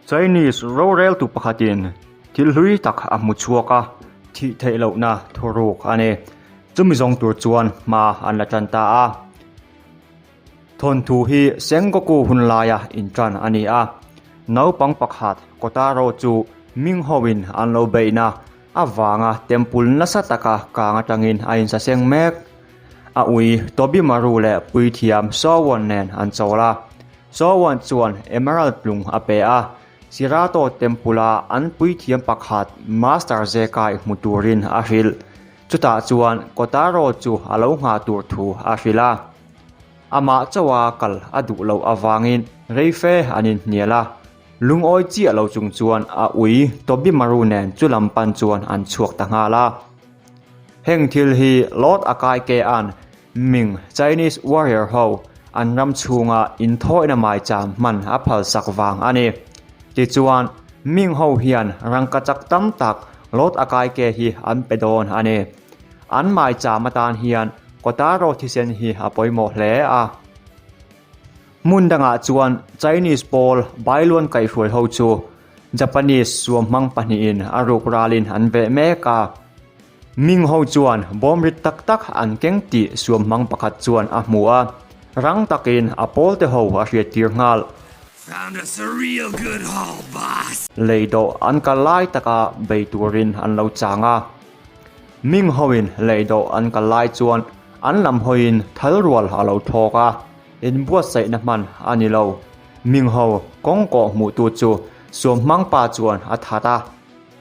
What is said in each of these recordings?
Chinese roreltu pakhatin thil hlui tak a hmu chhuak a, thih theih lohna thuruk a ni. Chumi zawng tur chuan hma an la tan ta a. Thawnthu hi Sengoku hun laia intan a ni a, naupang pakhat Kotaro chu Ming hoin an lo beihna avanga temple nasa taka kang atangin a insaseng mek. A ui Tobimaru leh puithiam Sowon nen an chawl a. Sowon chuan emerald lung a pe a, Shirato temple-a an puithiam pakhat Master Zekai hmu turin a hrilh. Chutah chuan Kotaro chu a lo nghah tur thu a hrilh a. Amah chauha kal a duh loh avangin reife an inhnial a, lungawi chiah lo chung chuan a ui Tobimaru nen chu lam pan chuan an chhuak ta nghal a. Heng thil hi Lord Akaikea'n Ming Chinese warrior ho an ram chhunga inthawihna maicham hman a phalsak vang a ni. Tichuan, Ming ho hian rangkachak tam tak Lord Akaike hi an pe dawn a ni. An maicham atan hian Kotaro thisen hi a pawimawh hle a. Hmun dangah chuan Chinese pawl Bailuan kaihhruai ho chu Japanese suamhmang pahnihin a ruk ralin an veh mek a. Ming ho chuan bawm rit tak tak an keng tih suamhmang pakhat chuan a hmu a, rang takin a pawlte ho a hriattir nghal. Found us a real good haul, boss! Lei dawh an kal lai taka bei turin an lo chang a. Ming hoin lei dawh an kal lai chuan an lam hawiin thal rual a lo thawk a, inbuatsaihna hman a ni lo. Ming ho kawng kawh hmuhtu chu suamhmang pa chuan a that a,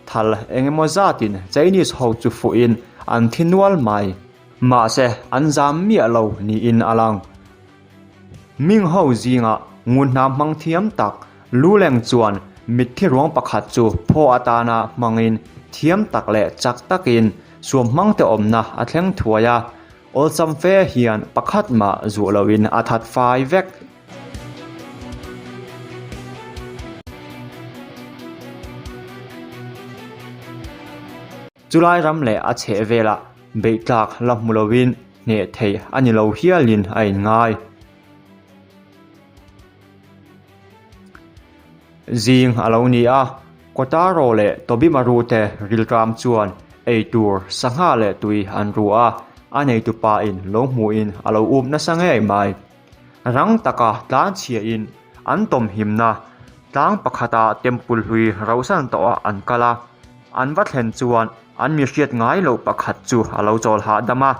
thal eng emaw zatin Chinese ho chu fuhin an thi nual mai. Mahse an zam miah lo niin a lang. Ming ho zingah ngun hna hmang thiam tak Luleng chuan mitthi ruang pakhat chu phaw atana hmangin thiam tak leh chak takin suam hmangte awmna a thleng thuai a, awlsam fe hian pakhat mah zuah loin a that fai vek. Chulai ram leh a chheh velah beihtlak la hmu loin hneh theih a ni lo hialin a inngai. Zing a lo ni a, Kotaro leh Tobimaru te rilram chuan eitur, sangha leh tui an ru a, a neitupa in lo hmuhin a lo up nasa ngei mai. Rang taka tlanchhiahin an tawmhimna tlang pakhata temple hlui rauhsan tawhah an kal a, an va thlen chuan an mi hriat ngai loh pakhat chu a lo chawl hahdam a,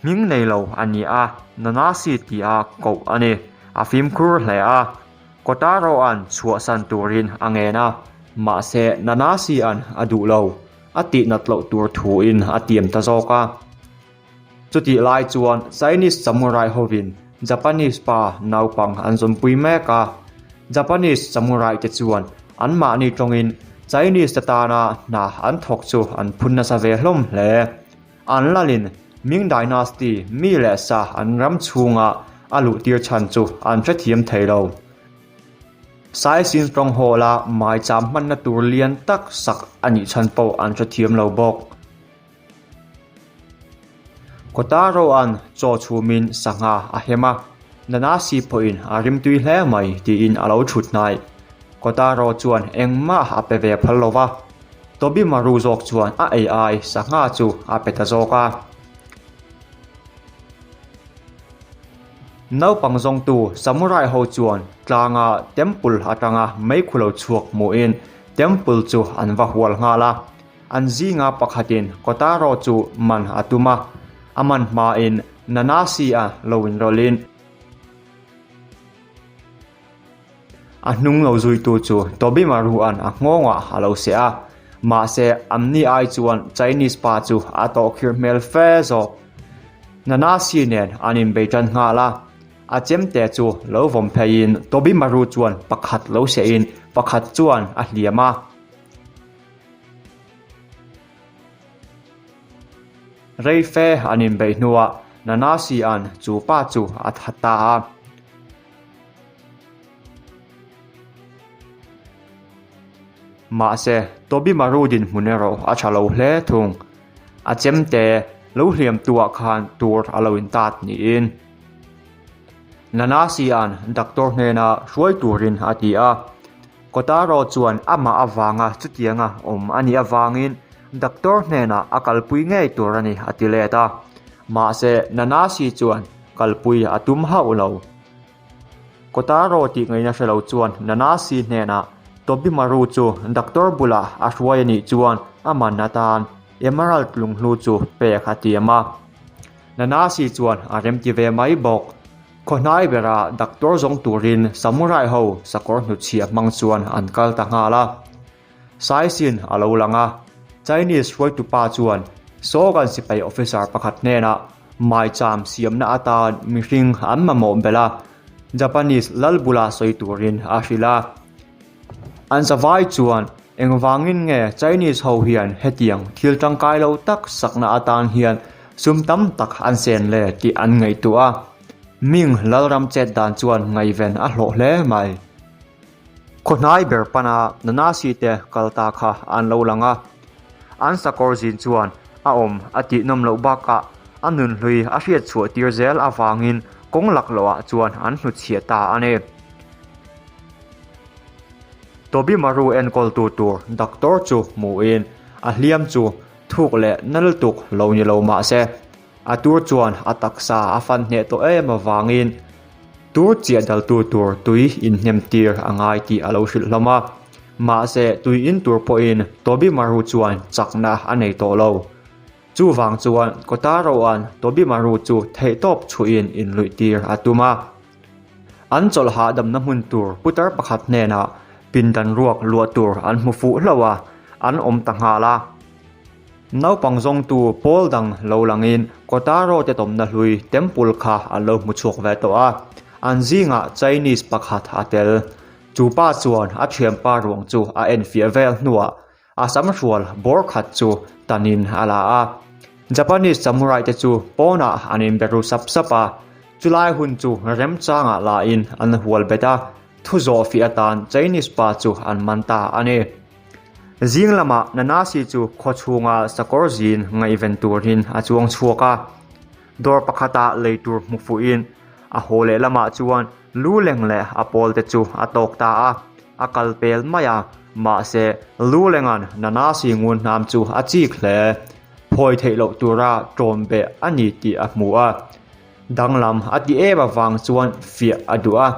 hming nei lo a ni a, Nanasi tia koh a ni. A fimkhur hle a, Kotaro-a'n chhuahsan turin a ngen a, mahse Nanasi-a'n a duh lo, a tihnat loh tur thuin a tiam ta zawk a. Chutih lai chuan Chinese samurai hovin Japanese pa naupang an zawmpui mek a. Japanese samurai te chuan anmahni tawngin Chinese te tana hna an thawk chu an phun nasa ve hlawm hle. An lalin Ming Dynasty mi leh sa an ram chhunga a luhtir chhan chu an hrethiam thei lo. Saisin tawng hawla maicham hmanna tur lian tak sak a nih chhan pawh an hrethiam lo bawk. Kotaro-a'n chaw chhumin sangha a hem a, Nanasi pawhin a rimtui hle mai tiin a lo thut hnai. Kotaro chuan engmah a pe ve phal lo va, Tobimaru zawk chuan a ei ai sangha chu a pe ta zawk a. Naupang zawngtu samurai ho chuan tlanga temple atanga meikhu lo chhuak hmuhin temple chu an va hual nghal a. An zinga pakhatin Kotaro chu man a tum a, a man hmain Nanasi-a lo inrawlhin a hnung lo zuitu chu Tobimaru-a'n a nghawngah a lo seh a, mahse amni ai chuan Chinese pa chu a tawhkhirh hmel fe zawk. Nanasi nen an inbei tan nghal a, a chemte chu lo vawm pheiin Tobimaru chuan pakhat lo sehin pakhat chuan a hliam a. Rei fe an inbeih hnuah Nanasi-a'n chu pa chu a that ta a. Mahse, Tobimaru dinhmun erawh a tha lo hle thung. A chemte lo hliamtuah khan tur a lo intat niin Nanasi-a'n doctor hnena hruai turin a ti a. Kotaro chuan amah avanga chutianga awm a nih avangin doctor hnenah a kalpui ngei tur a ni a ti let a. Mahse, Nanasi chuan kalpui a tum hauh lo. Kotaro tih ngaihna hre lo chuan Nanasi hnenah Tobimaru chu doctor bulah a hruai a nih chuan a man atan Emerald lunghlu chu pek a tiam a. Nanasi chuan a remti ve mai bawk. Khawhnai bera doctor zawng turin samurai ho sakawr hnutchhiah hmang chuan an kal ta nghal a. Saisin a lo lang a, Chinese hruaitupa chuan Shogun sipai officer pakhat hnenah maicham siamna atan mihring an mamawh belh a, Japanese lal bula sawi turin a hrilh a. An zavai chuan engvangin nge Chinese ho hian hetiang thil tangkai lo tak sakna atan hian sum tam tak an sen le tih an ngaihtuah a. Ming Lalram chet dan chuan ngaihven a hlawh hle mai. Khawhnai ber pana Nanasi te kal ta kha an lo lang a. An sakawr zin chuan a awm a tih nawm loh bakah a nunhlui a hriat chhuah tir zel avangin kawng laklawhah chuan an hnutchhiah ta a ni. Tobimaru enkawltu tur doctor chu hmuhin a hliam chu thuk leh na lutuk lo ni lo mah se, a tur chuan a taksa a fan hneh tawh em avangin tur chiah daltu tur tui inhnem tir a ngai tih a lo hrilh hlawm a. Mahse, tui in tur pawhin Tobimaru chuan chakna a nei tawh lo. Chuvang chuan Kotaroa'n Tobimaru chu theihtawp chhuihin inluih tir a tum a. An chawlh hahdamna hmun tur putar pakhat hnenah pindan ruak luah tur an hmu fuh hlauh a, an awm ta nghal a. Naupang zawngtu pawl dang lo langin Kotaro te tawmna hlui temple kha an lo hmu chhuak ve tawh a, an zingah Chinese pakhat a tel. Chu pa chuan a thianpa ruang chu a enfiah vel hnuah A sam hrual bawr khat chu tanin a la a. Japanese samurai te chu pawnah an inbe ru sap sap a, chulai hun chu remchangah lain an hual bet a, thu zawh fiah atan Chinese pa chu an man ta a ni. Zing lamah Nanasi chu khaw chhunga sakawr zin ngaihven turin a chuang chhuak a. Dawr pakhatah lei tur hmu fuhin a haw leh lamah chuan Lu leng leh a pawl te chu a tawk ta a, a kal pel mai a, mahse Lu lenga'n Nanasi ngun hnam chu a chik hle. Phawi theih loh tura ṭawm beh a ni tih a hmu a. Danglam a ti em avang chuan fiah a duh a,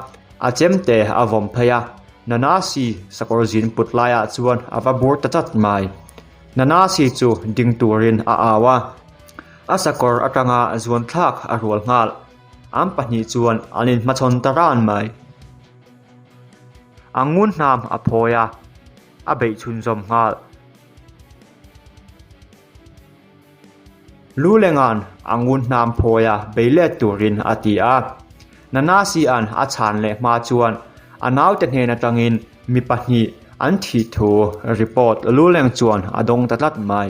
a chemte a vawm phei a, Nanasi sakawr zin put laiah chuan a va bur ta chat mai. Nanasi chu ding turin a au a, a sakawr atanga zuan thlak a rual nghal. An pahnih chuan an inhmachhawn ta ran mai. A ngun hnam a phawi a, a beih chhunzawm nghal. Lulenga'n a ngun hnam phawi a bei let turin a ti a. Nanasi-a'n a chhan leh hma chuan a naute hnen atangin mi pahnih an thih thu report Luleng chuan a dawng ta tlat mai.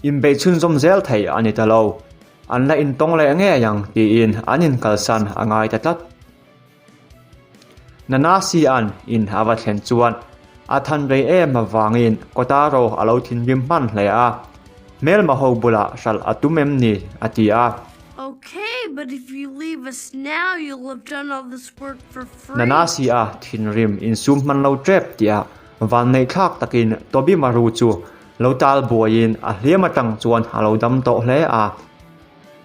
Inbeih chhunzawm zel theih a ni ta lo. An la intawng leh ngei ang tiin an inkalsan a ngai ta tlat. Nanasi-a'n in a va thlen chuan a than rei em avangin Kotaro a lo thinrim hman hle a, Hmelma ho bulah hralh a tum em ni? a ti a. Okay, but if you leave us now, you'll have done all this work for free. Nanasi-a thinrim insum hman lo tep tihah vanneihthlak takin Tobimaru chu Lo tal buaiin a hliam atang chuan a lo dam tawh hle a.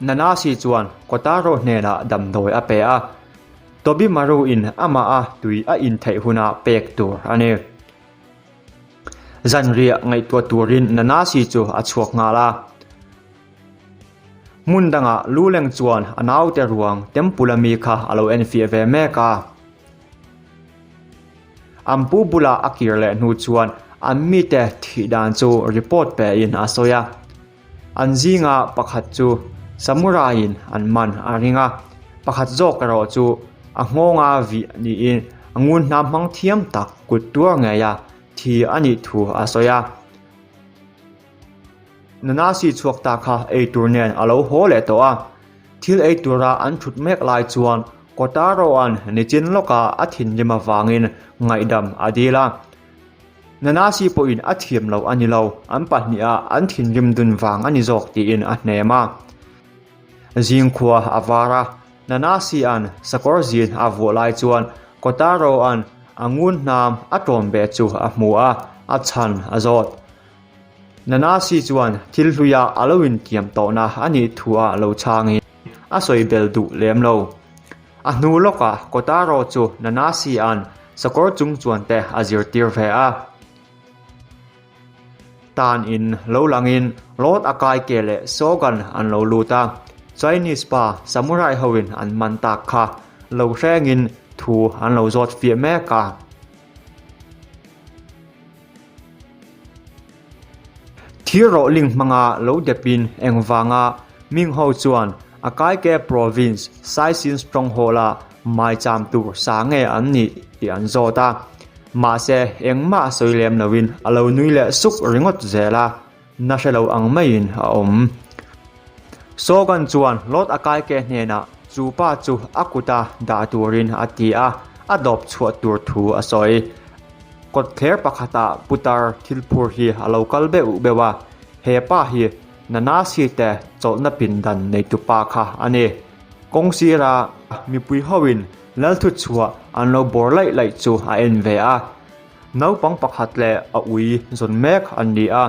Nanasi chuan Kotaro hnenah damdawi a pe a, Tobimaru in amah a tui a in theih hunah pek tur a ni. Zanriah ngaihtuah turin Nanasi chu a chhuak nghal a. Hmun dangah Luleng chuan a naute ruang temple ami kha a lo enfiah ve mek a. An pu bulah a kir leh hnu chuan an mite thih dan chu report pe in a sawi a. An zinga pakhat chu samurai in an man a ring a, pakhat zawk erawh chu a nghawnga vih niin a ngun hnam hmang thiam tak kut tuar ngeia thi a nih thu a sawi a. Nanasi chhuak ta kha ei tur nen a lo haw leh tawh a, thil ei tura an thut mek lai chuan Kotaroa'n nichin lawka a thinrim avangin ngaihdam a dil a. Nanasi pawhin a thiam lo a ni lo, an pahniha an thinrim dun vang a ni zawk tiin a hnem a. Zingkhua a var a, Nanasi-a'n sakawr zin a vuah lai chuan Kotaroa'n. a ngun hnam a ṭawm beh chu a hmu a, a chhan a zawt. Nanasi chuan thil hluia a lo intiam tawhna a nih thu ah lo chhangin a sawi bel duh lem lo. A hnu lawkah Kotaro chu Nanasi-a'n sakawr chung chuan te a zirtir ve a. Tan in lo langin Lord Akaike leh Shogun an lo lut a, Chinese pa Samurai hoin an man tak kha lo hrengin thu an lo zawt fiah mek a. Thir rawhling hmanga lo depin engvanga Ming ho chuan Akaike Province Saisin Stronghold-a maicham tur sa nge an nih tih an zawt a. Mahse, engmah sawi lem loin a lo nui leh suk ringawt zel a, na hre lo ang maiin a awm. Shogun chuan Lord Akaike hnenah chu pa chu a kuta dah turin a ti a, a dawp chhuah tur thu a sawi. Kawtthler pakhatah putar thil phur hi a lo kal beuh beuh a, he pa hi Nanasi te chawlhna pindan neitu pa kha a ni. Kawng sira mipui hoin Lalthutchhuah an lo bawr laih laih chu a en ve a. Naupang pakhat leh a ui zawn mek an ni a,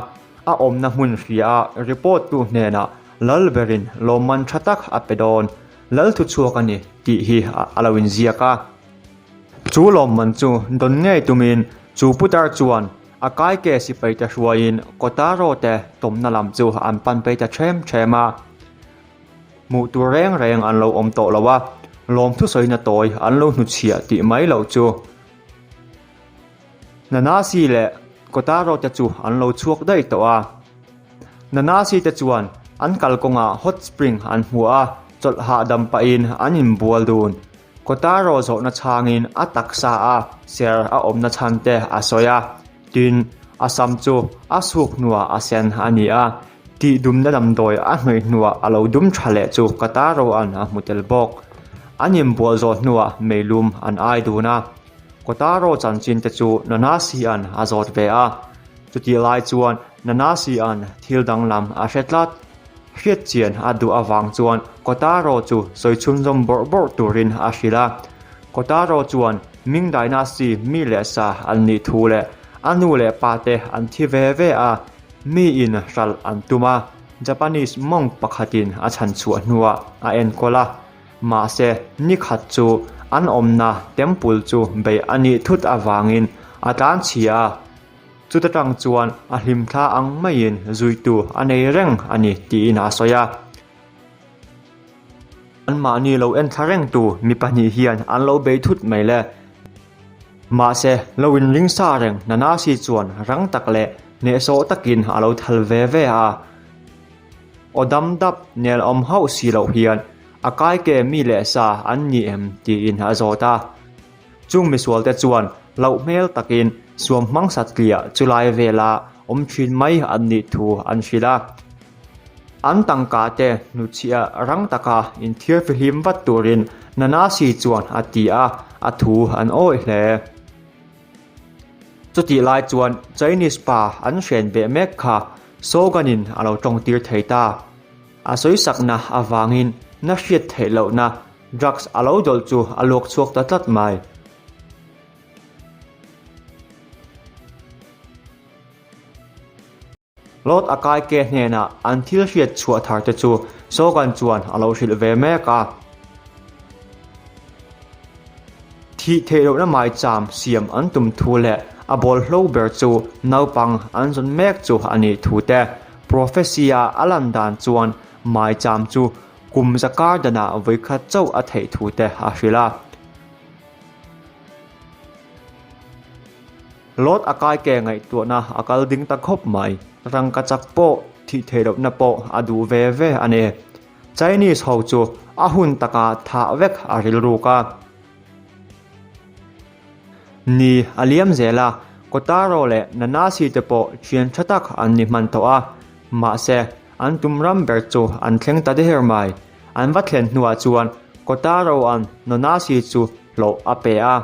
a awmna hmun hria a report tu hnenah Lal berin lawmman tha tak a pe dawn, Lalthutchhuak a ni tih hi a lo inziak a. Chu lawmman chu dawn ngei tumin chu putar chuan a kaike sipai te hruaiin Kotaro te tawmna lam chu an pan phei ta ṭhem ṭhem a. Hmuh tur reng reng an lo awm tawh lo a, lawmthu sawina tawi an lo hnuchhiah tih mai loh chu. Nanasi leh Kotaro te chu an lo chhuak daih tawh a. Nanasi te chuan an kalkawngah hot spring an hmu a, chawlh hahdam pahin an inbual dun. Kotaro zawhna chhangin a taksa a ser a awmna chhan te a sawi a, tin, a sam chu a suk hnuah a sen a ni a, tihdumna damdawi a hnawih hnuah a lo dum tha leh chu Kotaro-a'n a hmu tel bawk. An inbual zawh hnuah meilum an ai dun a, Kotaro chanchin te chu Nanasi-a'n a zawt ve a, chutih lai chuan Nanasi-a'n thil danglam a hre tlat. Hriat chian a duh avang chuan Kotaro chu sawi chhunzawm bawrh bawrh turin a hrilh a. Kotaro chuan Ming Dynasty mi leh sa an nih thu leh a nu leh pa te an thi ve ve a, miin hralh an tum a, Japanese monk pakhatin a chhan chhuah hnuah a enkawl a. Mahse, ni khat chu an awmna temple chu beih a nih thut avangin a tlanchhia a. Chuta tang chuan a hlimthla ang maiin zuitu a nei reng a ni tiin a sawi a. Anmahni lo enthla rengtu mi pahnih hian an lo bei thut mai le. Mahse, lo inring sa reng Nanasi chuan rang tak leh hnehsawh takin a lo thal ve ve a. Aw dam dap nel awm hauh si loh hian a kaike mi leh sa an ni em tiin a zawt a. Chung misualte chuan hlauh hmel takin suam hmang satliah chulai vela awm thin mai an nih thu an hrilh a. An tangka te hnuchhiah rang taka inthiar fihlim vat turin Nanasi chuan a ti a, a thu an awih hle. Chutih lai chuan Chinese pa an hren beh mek kha Shogun-in a lo tawngtir thei ta. A sawisakna avangin na hriat theih lohna Drugs a lo dawlh chu a luak chhuak ta tlat mai. Lord Akaike hnenah an thil hriat chhuah thar te chu Shogun chuan a lo hrilh ve mek a. Thih theih lohna maicham siam an tum thu leh a bawlhlo ber chu naupang an zawn mek chu a nih thu te prophecy-a a lan dan chuan maicham chu Kum zakar danah vawikhat chauh a theih thu te a hrilh a. Lord a kai ke ngaihtuahna a kal ding ta khawp mai. Rangkachak pawh thih theih lohna pawh a duh ve ve a ni. Chinese ho chu a hun taka thah vek a rilruk a. Ni a liam zel a, Kotaro leh Nanasi te pawh thian tha tak an ni hman tawh a. Mahse, An tum ram ber chu an thleng ta der mai. An va thlen hnuah chuan Kotaro-a'n Nonasi chu hlawh a pe a.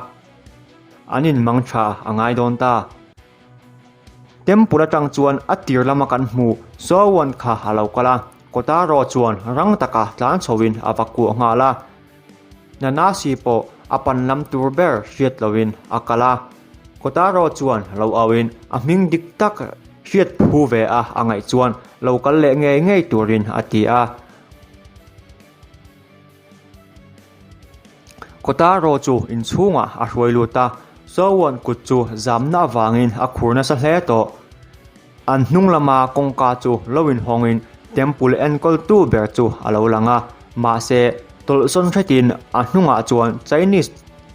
An inmang tha a ngai dawn ta. Temple atang chuan a tir lama kan hmuh Sowan kha a lo kal a, Kotaro chuan rang taka tlan chhoin a va kuah nghal a. Nanasi pawh a pan lam tur ber hriat loin a kal a. Kotaro chuan lo auin a hming dik tak hriat phu ve a a ngaih chuan lo kal leh ngei ngei turin a ti a. Kotaro chu inchhungah a hruai lut a, Sawuan kut chu zamna avangin a khur nasa hle tawh. An hnung lama kawngka chu lo inhawngin temple enkawltu ber chu a lo lang a, mahse tawlhsawn hretin a hnungah chuan Chinese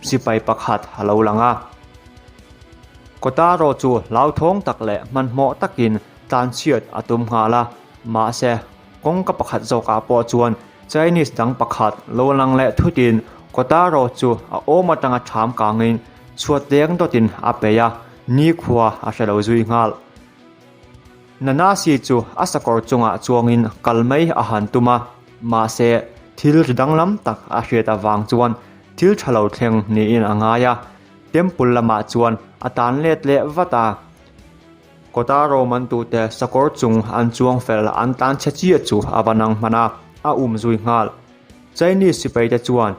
sipai pakhat a lo lang a. Kotaro chu hlauthawng tak leh hmanhmawh takin tlanchhiat a tum nghal a, mahse kawngka pakhat zawkah pawh chuan Chinese dang pakhat lo lang leh thutin Kotaro chu a awm atanga ṭham kangin chhuat leng dawtin a peih a, nikhua a hre lo zui nghal. Nanasi chu a sakawr chungah chuangin kal mai a han tum a, mahse thil ri danglam tak a hriat avang chuan thil tha lo thleng niin a ngai a, temple lamah chuan a tan let leh vat a. Kawta romantute sakawr chung an chuang fel an tlan chhe chiah chu a va nang hman a, a um zui nghal. Chinese sipaite chuan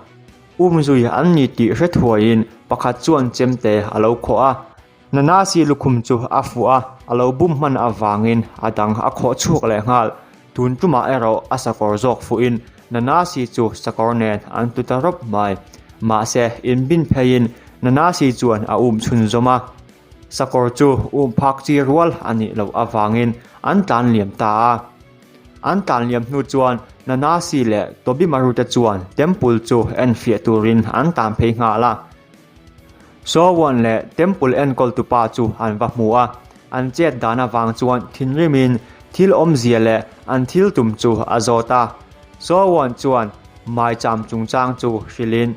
um zui an ni tih hre thuaiin pakhat chuan chemte a lo khawh a, Nanasi lukhum chu a fuh a, a lo bum hman avangin a dang a khawh chhuak leh nghal. Tun tumah erawh a sakawr zawk fuhin Nanasi chu sakawr nen an tlu ta rawp mai. Mahse, inbin pheiin Nanasi chuan a um chhunzawm a. Sakawr chu um phak chi rual a nih loh avangin an tlan liam ta a. An tlan liam hnu chuan Nanasi leh Tobimaru te chuan temple chu enfiah turin an tan phei nghal a. Sawuan leh temple enkawltu pa chu an va hmu a, an chet dan avang chuan thinrimin thil awmzia leh an thil tum chu a zawt a. Sawuan chuan maicham chungchang chu hrilhin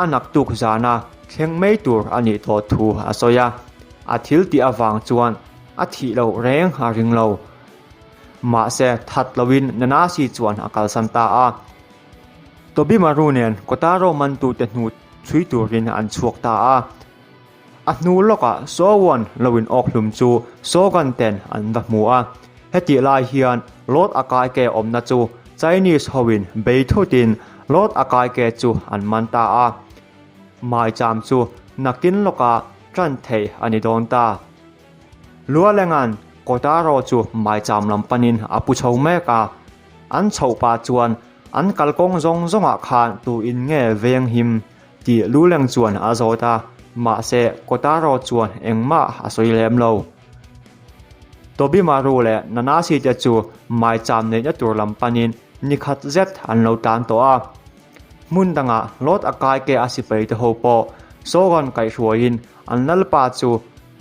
a naktuk zana thleng mai tur a nih tawh thu a sawi a, a thil tih avang chuan a thih loh reng a ring lo. Mahse, that loin Nanasi chuan a kalsan ta a. Tobimaru nen Kotaro mantute hnu chhui turin an chhuak ta a. A hnu lawkah Sowon lo in awk hlum chu Shogun ten an va hmu a. Hetih lai hian Lord Akaike awmna chu Chinese hoin bei thutin Lord Akaike chu an man ta a. Maicham chu nakin lawkah tan theih a ni dawn ta. Lualenga'n Kotaro chu maicham lam panin a pu chho mek a. An chhoh pah chuan an kalkawng zawng zawngah khan tu in nge veng him tih Luleng chuan a zawt a, mahse Kotaro chuan engmah a sawi lem lo. Tobimaru leh Nanasi te chu maicham neihna tur lam panin ni khat zet an lo tlan tawh a. Hmun dangah Lord Akaike a sipai te ho pawh Shogun kaihhruaiin an lalpa chu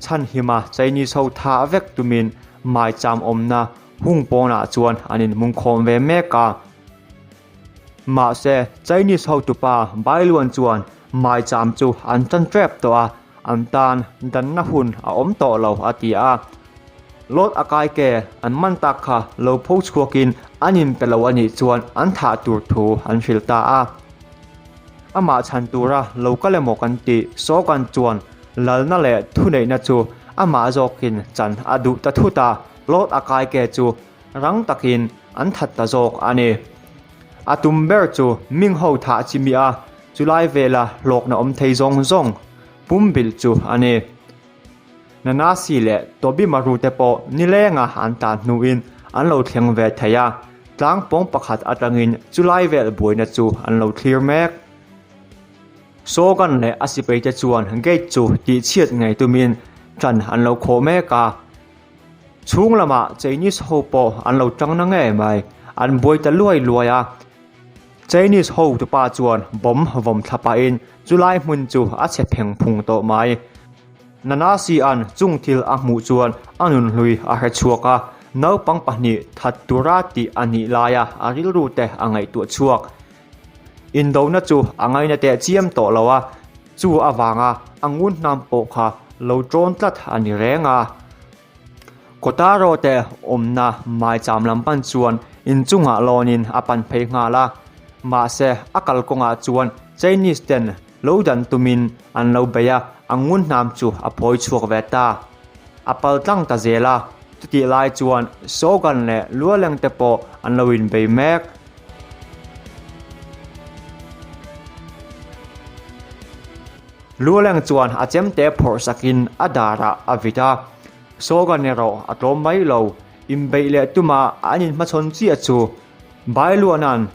chhanhima Chinese ho thah vek tumin maicham awmna Hung pawnah chuan an inhmungkhawm ve mek a. Mahse, Chinese hotupa Bailuan chuan maicham chu an tan tep tawh a, an tan danna hun a awm tawh lo a ti a. Lord Akaike an man tak kha lo pho chhuakin an inpe lo a nih chuan an thah tur thu an hrilh ta a. Amah chhan tura lo kal emaw kan tih Shogun chuan lalna leh thuneihna chu amah zawkin chan a duh ta thut a. Lord Akaike chu rang takin an that ta zawk a ni. A tum ber chu ming ho thah chi mi a, chulai vela hlawkna awm thei zawng zawng pumbilh chu a ni. Nanasi leh Tobimaru te pawh nilenga an tan hnuin an lo thleng ve thei a, tlang pawng pakhat atangin chulai vel buaina chu an lo thlir mek. Shogun leh a sipaite chuan gate chu tihchhiat ngei tumin ṭan an lo khawh mek a. Chhung lamah Chinese ho pawh an lo tang na ngei mai, an buai ta luai luai a. Chinese ho tupa chuan bomb vawm thla pahin chulai hmun chu a chhe pheng phung tawh mai. Nanasi-a'n chung thil a hmuh chuan a nunhlui a hre chhuak a, naupang pahnih that tura tih a nih laia a rilru te a ngaihtuah chhuak. Indona chu a ngaina teh chiam tawh lo a, chu avanga a ngun hnam pawh kha lo ṭawn tlat a ni reng a. Kotaro te awmna maicham lam pan chuan inchungah lawnin a pan phei nghal a, mahse a kalkawngah chuan Chinese ten lo dan tumin an lo bei a, a ngun hnam chu a phawi chhuak ve ta. A pal tlang ta zel a, chutih lai chuan Shogun leh Lualeng te pawh an lo inbei mek. Lualeng chuan a chemte phawrh sakin a darah a vit a. Shogun erawh a tlawm mai lo, inbeih leh tuma an inhmachhawn chiah chu Bailuana'n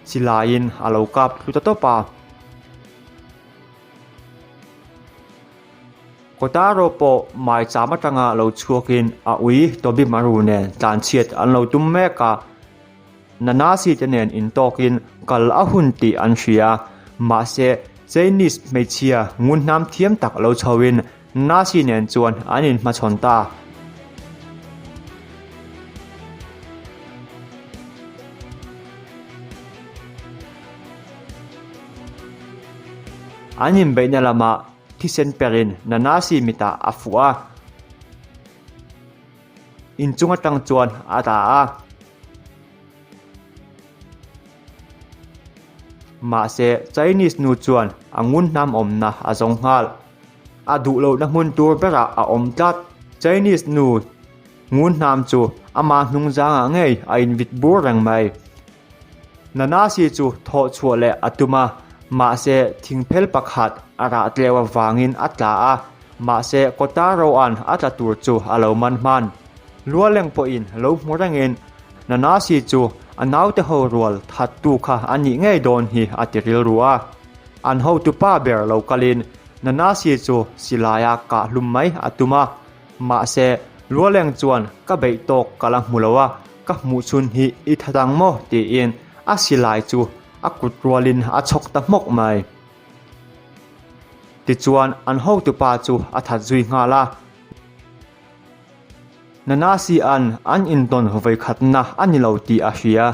silaiin a lo kap thlu ta tawp a. Kotaro pawh maicham atanga lo chhuakin a ui Tobimaru nen tlanchhiat an lo tum mek a. Nanasi te nen intawkin kal a hun tih an hria. Mahse, Chinese hmeichhia ngunhnam thiam tak lo chhoin Nanasi nen chuan an inhmachhawn ta. An inbeihna lamah thisen perin Nanasi mitah a fuh a. Inchung atang chuan a tla a. Mahse, Chinese nu chuan a ngun hnam awmna a zawng nghal. A duh lohna hmun tur berah a awm tlat. Chinese nu ngun hnam chu ama hnung zangah ngei a invit bur reng mai. Nanasi chu thawh chhuah leh a tum a, mahse thingphel pakhat a rah tleu avangin a tla a, mahse Kotaroa'n a tla tur chu a lo man hman. Lualeng pawhin lo hmu rengin Nanasi chu a naute ho rual thattu kha a nih ngei dawn hi a ti rilru a. An hotupa ber lo kalin Nanasi chu silaia kah hlum mai a tum a, Mahse, Lualeng chuan ka beih tawk ka la hmu lo a, ka hmuh chhun hi i tha dang maw? tiin a silai chu a kut rualin a chhawk ta hmawk mai. Tichuan, an hotupa chu a that zui nghal a. Nanasi-a'n an intawn vawikhatna a ni lo tih a hria.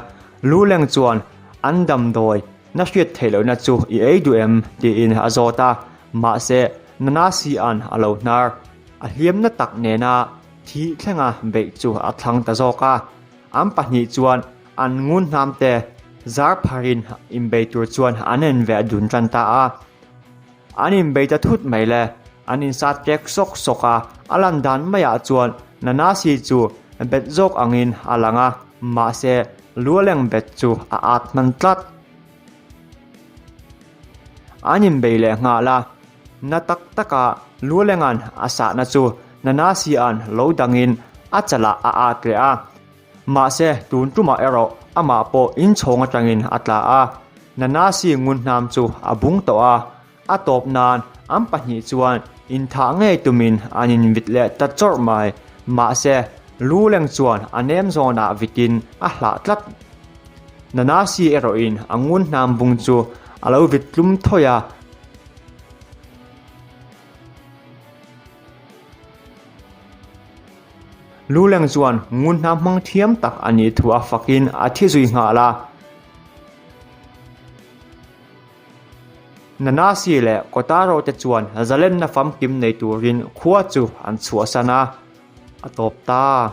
Luleng chuan an damdawi na hriat theih lohna chu i ei duh em? tiin a zawt a. Mahse, Nanasi-a'n a lo hnar. A hliamna tak nena thih thlenga beih chu a thlang ta zawk a. An pahnih chuan an ngun hnamte zar pharin inbei tur chuan an enveh dun tan ta a. An inbei ta thut mai le. An insat tek sawk sawk a, a lan dan maiah chuan Nanasi chu bet zawk angin a lang a, mahse Lualeng bet chu a at hman tlat. An inbei leh nghal a, na tak taka Lualenga'n a sahna chu Nanasi-a'n lo dangin a chalah a at leh a. Mahse, tun tumah erawh amah pawh inchhawng atangin a tla a, Nanasi ngunhnam chu a bung tawh a, a tawp nan an pahnih chuan inthah ngei tumin an invit leh ta chawrh mai. Mahse, Luleng chuan a nem zawnah vitin a hlah tlat. Nanasi erawhin a ngunhnam bung chu a lo vit tlum thawi a. Luleng chuan ngunhnam hmang thiam tak a nih thu a fakin a thi zui nghal a. Nanasi leh Kotaro te chuan zalenna famkim nei turin khua chu an chhuahsan a, a tawp ta.